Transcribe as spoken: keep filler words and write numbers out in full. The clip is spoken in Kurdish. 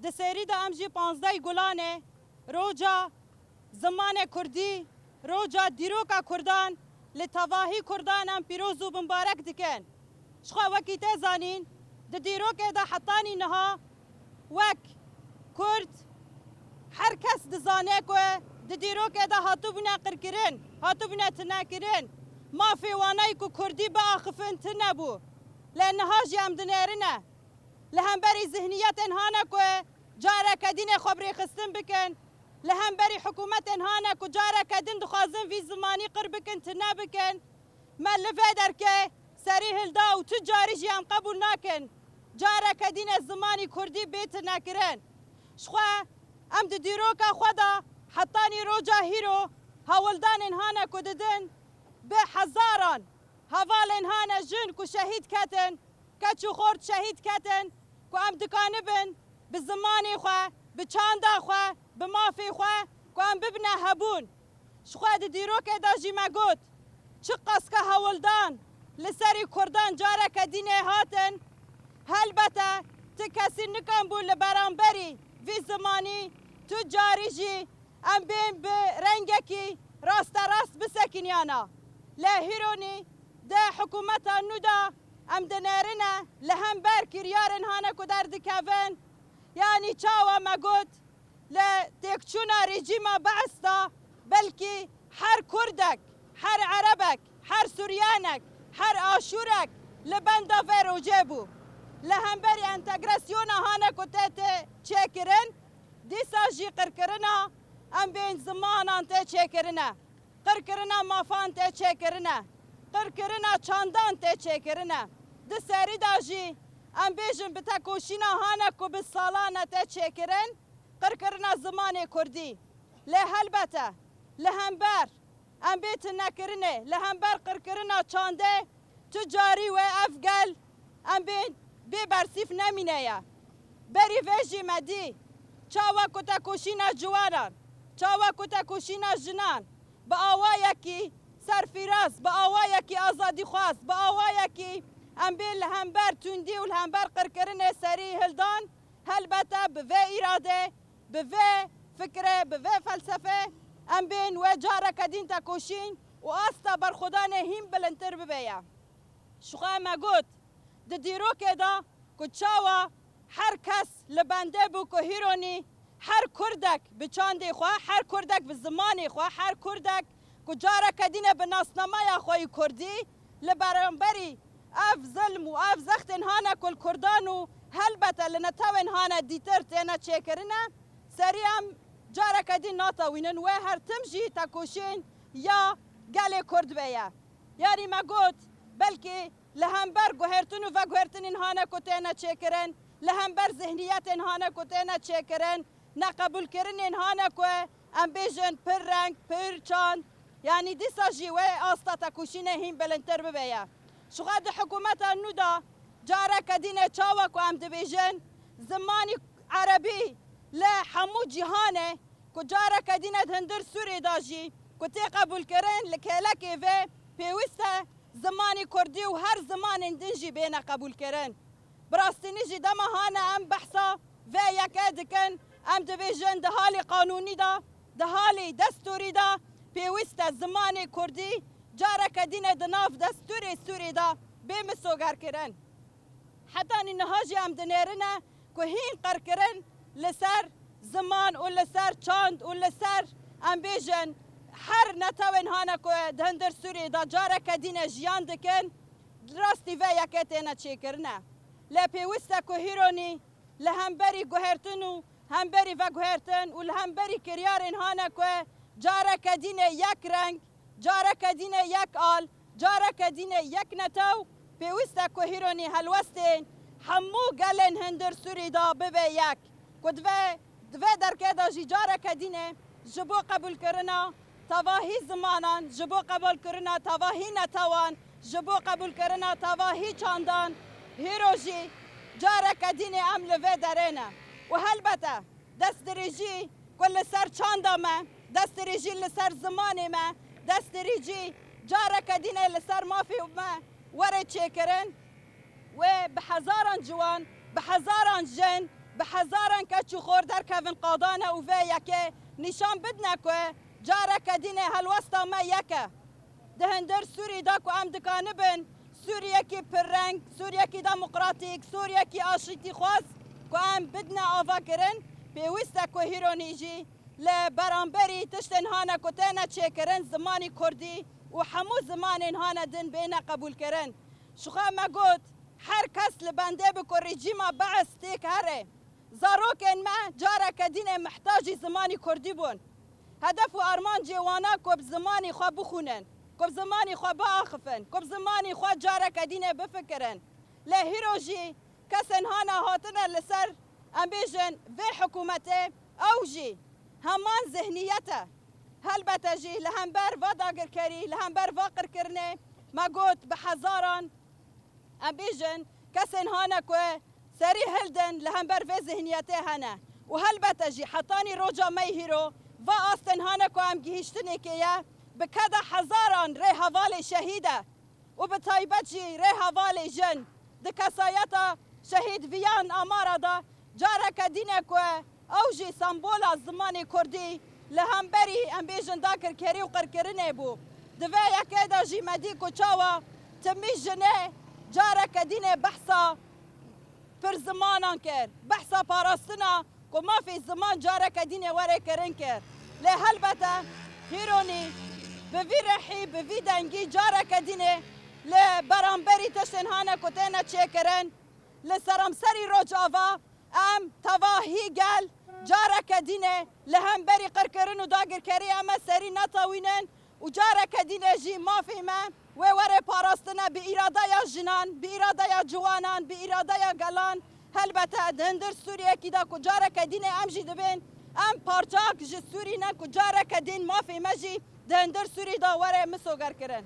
Di serî de em jî panzdeh Gulanê, roja zimanê kurdî, roja dîroka kurdan li tevahî kurdan em pîroz û bimbarek dikin. Ji xwe wekî tê zanîn, di dîrokê de hetanî niha wek kurd her kes dizane ku di dîrokê de hatibûne qirkirin, hatibûne tinekirin. Mafê wanayî ku kurdî biaxifin tune bû. Lê niha jî em dinêrine. Li hemberî zihniyetên hane ku careke dînê xwe bi rêxistin bikin, li hemberî hikûmetên hane ku careke din dixwazin vî zimanî qir bikin, tune bikin, me li vê derkê serî hilda û tu carî jî em qebûl nakin careke dînê zimanî kurdî bê tinekirin. Ji xwe em di dîroka xwe de hetanî roja hîro hewldanên hane ku didin, bi hezaran hevalên hane jin ku şehîd ketin, keç û xort şehîd ketin ku em dikanibin bi zimanê xwe, bi çanda xwe, bi mafê xwe ku em bibine hebûn. Ji xwe di dîrokê de jî me got, çiqas ke hewldan li serî kurdan careke dînê hatin, helbete ti kesî nikanbû li beramberî vî zimanî tu carî jî em bên bi rengekî rasterast bisekiniyana. Lê hîronî di hikûmeta nû de em dinêrine li hember kiryarên hane ku derdikevin, yanî çawa me got, li têkçûna rejîma Beis de belkî her kurdek, her erebek, her suryanek, her aşûrek li benda vê rojê bû. Li hemberî entegrasyona hane ku tê tê çêkirin, dîsa jî qirkirina em bên zimanan tê çêkirine. Qirkirina mafan tê çêkirine, qirkirina çandan tê çêkirine. Di serî de jî em bêjin bi tekoşîna hane ku bi salan e tê çêkirin, qirkirina zimanê kurdî. Lê helbete li hember em bê tinekirinê, li hember qirkirina çandê, tu carî wê ev gel em bên bê bersîf nemîne ye. Berî vê jî me dî çawa ku tekoşîna ciwanan, çawa ku tekoşîna jinan bi awayekî serfîraz, bi awayekî azadîxwaz, bi awayekî em bê li hember tundî û li hember qirkirinê serî hildan, helbete bi vê îradê, bi vê fikrê, bi vê felsefê em bên wê careke dîn tekoşîn û asta berxwedanê hîn bilindtir bibe ye. Ji xwe me got, di dîrokê de ku çawa her kes li bendê bû ku hîronî her kurdek bi çandê xwe, her kurdek bi zimanê xwe, her kurdek ku careke dîne bi nasnameya xwe yî kurdî li beramberî ev zilm û ev zextên hane ku li kurdan û helbete li netewên hane dîtir têne çêkirine, serî em careke dî natewînin wê her tim jî tekoşîn ya gelê kurd be ye. Yanî me got, belkî li hember guhertin û veguhertinên hane ku têne çêkirin, li hember zihniyetên hane ku têne çêkirin, neqebûlkirinên hane ku em bêjin pir reng, pir çand, yanî dîsa jî wê asta tekoşînê hîn bilindtir bibe ye. Ji xwe di hikûmeta nû de careke dîne çawa ku em dibêjin, zimanî erebî li hemû cîhanê ku careke dîne di hundir Sûrê de jî ku tê qebûlkirin li kêlekê vê pêwîst e zimanê kurdî û her zimanên din jî bêne qebûlkirin. Bi rastînî jî dema hane em behsa vê yekê dikin, em dibêjin di halê qanûnî de, di halê destûrî de pêwîst e zimanê kurdî careke dîne di nav destûrê Sûrê de bê misogerkirin. Hetanî niha jî em dinêrine ku hîn qirkirin li ser ziman û li ser çand û li ser, em bêjin, her netewên hane ku di hundir Sûriyê de careke dîne jiyan dikin, rastî vê yekê têne çêkirine. Lê pêwîst e ku hîronî li hemberî guhertin û hemberî veguhertin û li hemberî kiryarên hane ku careke dîne yek reng, careke dîne yek al, careke dîne yek netew, pêwîst e ku hîronî helwestên hemû gelên hundir Sûrî de bibe yek. Ku di vê, di vê derkê de jî careke dîne ji bo qebûlkirina tevahî zimanan, ji bo qebûlkirina tevahî netewan, ji bo qebûlkirina tevahî çandan, hîro jî careke dîne em li vê derê ne. Û helbete, destdirêjî ku li ser çanda me, destdirêjî li ser zimanê me, destdirêjî careke dîne li ser mafê me were çêkirin, wê bi hezaran ciwan, bi hezaran jin Bi hezaran keç û xor derkevin qadane û vê yekê nîşan bidne ku careke dînê helwesta me yek e. Di hundir Sûrî de ku em dikanibin Sûriyekî pirreng, Sûriyekî demokratîk, Sûriyekî aşîtîxwaz ku em bidine avakirin, pêwîst e ku hîronî jî li beramberî tiştên hane ku têne çêkirin zimanî kurdî û hemû zimanên hane din bêne qebûlkirin. Ji xwe me got, her kes li bendê bi ku rejîma Beis têk here. Zarokên me careke dînê mihtacî zimanî kurdî bûn. Hedef û armancê wana ku bi zimanî xwe bixwînin, ku bi zimanî xwe biaxifin, ku bi zimanî xwe careke dînê bifikirin. Lê hîro jî kesên hane hatine li ser, em bêjin, vê hikûmetê, ew jî heman zihniyet e. Helbete jî li hember va dagirkerî, li hember va qirkirinê me got bi hezaran, em bêjin, kesên hane ku serî hildin li hember vê zihniyetê hene. Û helbete jî hetanî roja me yê hîro va astên hane ku em gihîştinê kê ye, bi keda hezaran rê hevalê şehîd e. Û bi taybet jî rê hevalê jin di kesayeta şehîd Viyan Amara de careke dîne ku ew jî sembola zimanê kurdî li hemberî, em bêjin, dagirkerî û qirkirinê bû. Di vê yekê de jî me dî ku çawa timî jinê careke dînê behsa pirzimanan kir, behsa parastina ku mafê ziman careke dînê were kirin kir. Lê helbete hîronî bi vî rihî, bi vî dengî careke dînê li beramberî tiştên hane ku têne çêkirin, li seramserî Rojava em tevahî gel careke dînê li hemberî qirkirin û dagirkerî em ê serî netewînin û careke dînê jî mafê me wê were parastine bi îradeya jinan, bi îradeya ciwanan, bi îradeya gelan. Helbete di hundir Sûriyekî de ku careke dînê em jî dibên, em parçak ji Sûrî ne ku careke dîn mafê me jî di hundir Sûrî de were misogerkirin.